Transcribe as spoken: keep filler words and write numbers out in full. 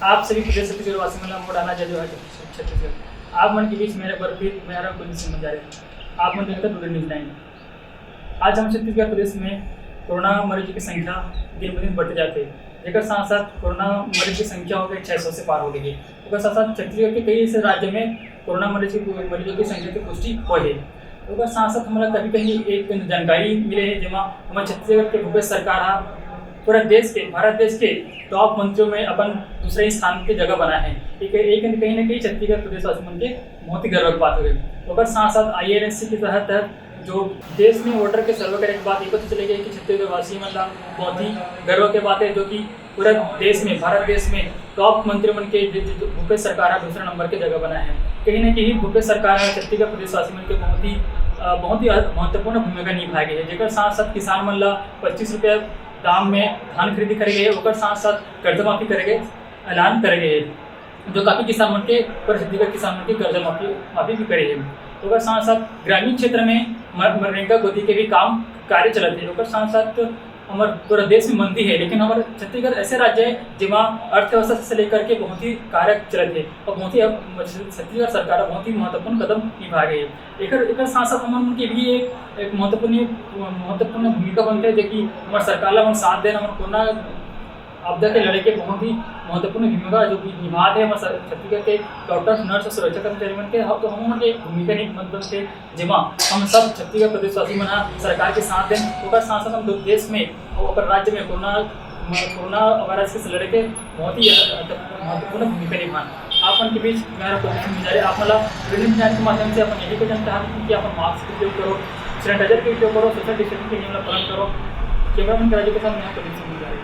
आप सभी प्रदेश छत्तीसगढ़ वासी मन ला मोर आना जय जोहार छत्तीसगढ़। आप मन के बीच मेरे बर फिर मेरा कुलदीप सिंह बंजारे। आप मन देखत टुडे न्यूज़ नाइन। आज हम छत्तीसगढ़ प्रदेश में कोरोना मरीजों की संख्या दिन ब दिन बढ़ते जाते, जेकर साथ साथ कोरोना मरीज की संख्या हो गई छः सौ से पार हो गई है। ओकर साथ साथ छत्तीसगढ़ के कई ऐसे राज्य में कोरोना मरीज की, मरीजों की संख्या की पुष्टि हुई है। ओकर साथ साथ हमारा कभी कहीं एक जानकारी मिले है, जेमा हमारे छत्तीसगढ़ के भूपेश सरकार हा पूरा देश के, भारत देश के टॉप मंत्रियों में अपन दूसरे ही स्थान के जगह बना है। एक, एक कहीं ना कहीं छत्तीसगढ़ प्रदेशवासी मन के बहुत ही गर्व की बात हो गई। ओकर साथ साथ आईएनएससी के तहत जो देश में वोटर के सर्वे करे के बाद ये पता चले गए कि छत्तीसगढ़ वासी मन ला बहुत ही गर्व के बात है, जो कि पूरा देश में, भारत देश में टॉप मंत्री मन के जो, जो भूपेश सरकार है दूसरा नंबर के जगह बना है। कहीं ना कहीं भूपेश सरकार है छत्तीसगढ़ प्रदेशवासी मन के बहुत ही अ, बहुत ही महत्वपूर्ण भूमिका निभाए गए है, जेकर साथ साथ किसान मन ला पच्चीस रुपया दाम में धान खरीदी करे गए, ओकर साथ साथ कर्ज माफी करे गए, ऐलान करे गए, जो काफी किसान मन के परिस्थिति का किसान मन के कर्ज माफी माफी भी करे है। ओकर साथ साथ ग्रामीण क्षेत्र में मर- मनरेगा गति के भी काम कार्य चलत है। ओकर साथ साथ हमर पूरा देश में मंदी है, लेकिन हमर छत्तीसगढ़ ऐसे राज्य है जेमा अर्थव्यवस्था से लेकर के बहुत ही कारक चलत है और बहुत ही अब छत्तीसगढ़ सरकार बहुत ही महत्वपूर्ण कदम निभा रही है। एकर एकर साथ साथ हमन के भी एक एक महत्वपूर्ण महत्वपूर्ण भूमिका बनते है, जो कि हमर सरकार ला हमन साथ देना, हमर कोरोना आपदा के लड़े के बहुत ही महत्वपूर्ण भूमिका जो कि निभात है हमर सर- छत्तीसगढ़ के डॉक्टर, नर्स और सुरक्षा कर्मचारी मन के। हम तो हमन के एक भूमिका नहीं मतलब से जेमा हम सब छत्तीसगढ़ प्रदेशवासी मन ह सरकार के साथ देन, ओकर साथ साथ हम दो देश में और ओकर राज्य में कोरोना कोरोना वायरस से लड़े के बहुत ही महत्वपूर्ण भूमिका निभान। आप मन के बीच मैं रघुवीर सिंह बंजारे, आप मन ला न्यूज़ नाइन के माध्यम से अपन यही कहना चाहत हूँ कि आप मास्क के उपयोग करो, सैनिटाइजर के उपयोग करो, सोशल डिस्टेंसिंग के नियम ला पालन करो। कैमरामैन के राजू के साथ मैं प्रदीप सिंह बंजारे।